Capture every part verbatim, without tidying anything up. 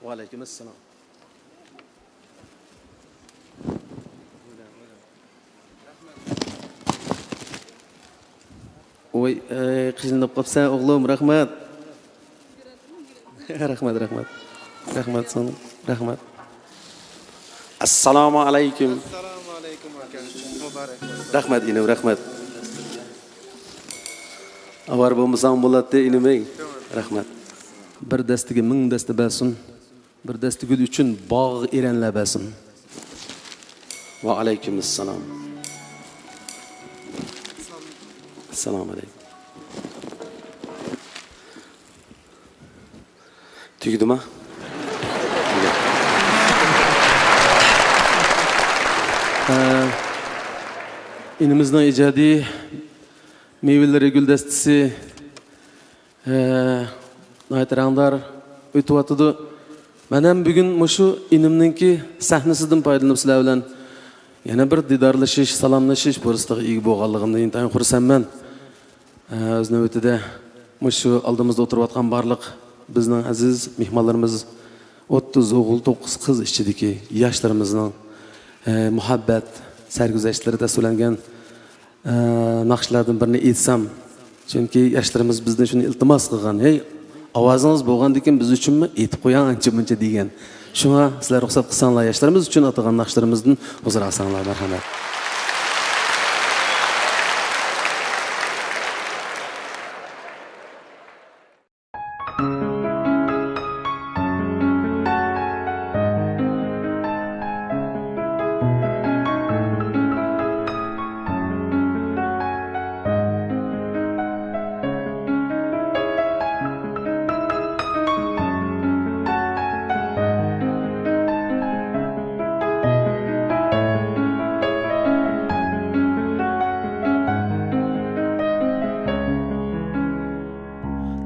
ۋەئەلەيكۇم ئەسسالام. ۋاي، ئەي، قىينىلىپ قاپسەن ئوغلۇم، رەھمەت. رەھمەت، رەھمەت. رەھمەت ساڭا، رەھمەت. ئەسسالامۇ ئەلەيكۇم. رەھمەت ئىنىم، رەھمەت. ئاۋارە بولمىساڭ بولاتتى ئىنىم ئەي. رەھمەت. بىر دەستىگە مىڭ دەستە بەرسۇن. بىر دەستە گۈل ئۈچۈن باغ ئېرەنلەر بەرسۇن. ۋەئەلەيكۇم ئەسسالام. ئەسسالامۇ ئەلەيكۇم. تۈگىدىما؟ ئە، ئىنىمىزنىڭ ئىجادىي مېۋىلىرى گۈلدەستىسى، ئە، ناھايىتى رەڭدار ئۆتۈۋاتىدۇ. مەن ھەم بۈگۈن مۇشۇ ئىنىمنىڭكى سەھنىسىدىن پايدىلىنىپ سىلەر بىلەن يەنە بىر دىدارلىشىش، سالاملىشىش پۇرسىتىگە ئىگە بولغانلىقىمدىن ئىنتايىن خۇرسەنمەن. ئە، ئۆز نۆۋىتىدە مۇشۇ ئالدىمىزدا ئولتۇرۇۋاتقان بارلىق بىزنىڭ ئەزىز مېھمانلىرىمىز، ئوتتۇز ئوغۇل، توققۇز قىز ئىچىدىكى ياشلىرىمىزنىڭ، ئە، مۇھەببەت سەرگۈزەشتلىرى تەسۋىرلەنگەن، ئە، ناخشىلاردىن بىرنى ئېيتسام، چۈنكى ياشلىرىمىز بىزدىن شۇنى ئىلتىماس قىلغان، ھەي، ئاۋازىڭىز بولغاندىكىن بىز ئۈچۈنمۇ ئېيتىپ قويۇڭ ئانچە-مۇنچە دېگەن. شۇڭا سىلەر رۇخسەت قىلساڭلار، ياشلىرىمىز ئۈچۈن ئاتىغان ناخشىلىرىمىزدىن ھۇزۇر ئالساڭلار، مەرھەمەت.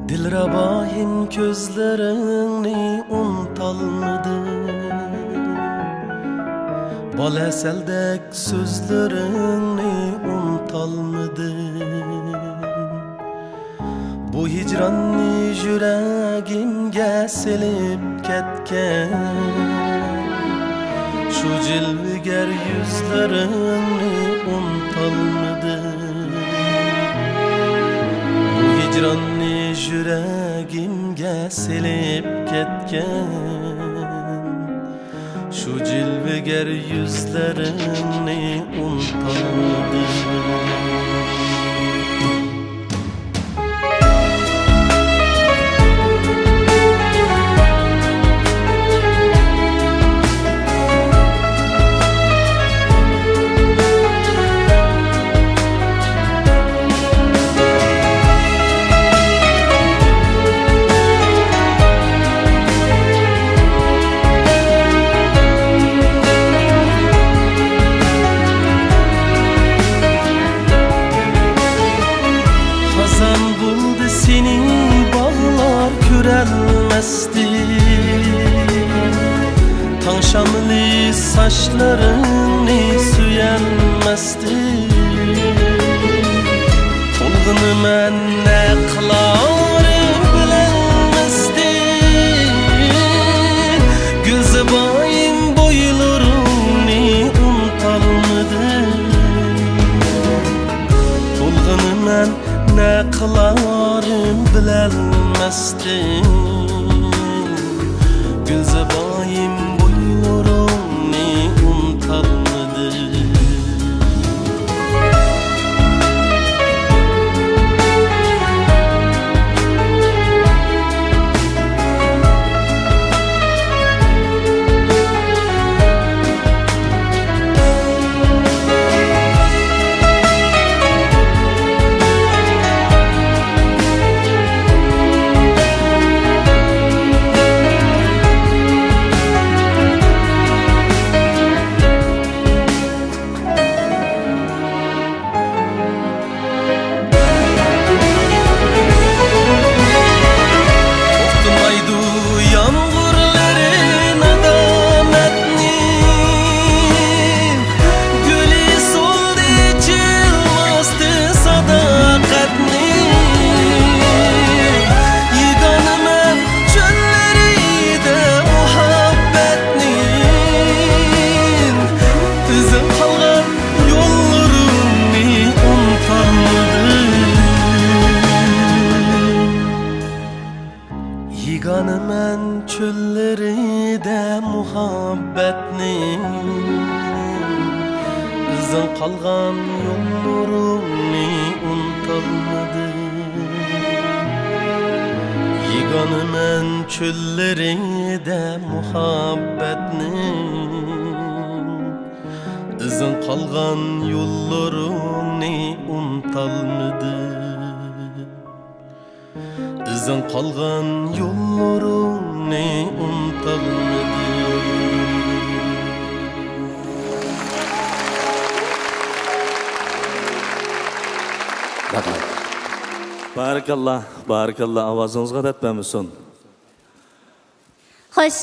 دىلرەبايىم، كۆزلىرىڭنى ئۇنتالمىدىم، بالەسەلدەك سۆزلىرىڭنى ئۇنتالمىدىم. بۇ ھىجراننى يۈرەگىمگە سېلىپ كەتكەن، شۇ جىلۋىگەر يۈزلىرىڭنى ئۇنتالمىدىم. بۇ ھىجراننى يۈرەگىمگە سېلىپ كەتكەن، شۇ جىلۋىگەر يۈزلىرىڭنى ئۇنتالمىدىم. خازان بولدى سېنى باغلار كۆرەلمەستىن، تاڭ شامىلى ساچلىرىڭنى سۆيەلمەستىن. تولغىنىمەن نە قىلارىم بىلەلمەستىن، گۈلزىبايىم، بويلىرىڭنى ئۇنتالمىدىم. تولغىنىمەن نە قىلارىم بىلەلمەستىن، گۈلزىبايىم، بويلىرىڭنى ئۇنتالمىدىم. مەن چۆللىرىدە مۇھەببەتنىڭ، ئىزىڭ قالغان يوللىرىڭنى ئۇنتالمىدىم. يېگانە مەن چۆللىرىدە مۇھەببەتنىڭ، ئىزىڭ قالغان يوللىرىڭنى ئۇنتالمىدىم. ئىزىڭ قالغان يوللىرىڭنى ئۇنتالمىدىم. رەھمەت. بارىكاللا، بارىكاللا، ئاۋازىڭىزغا دەرد بەرمىسۇن. خوش،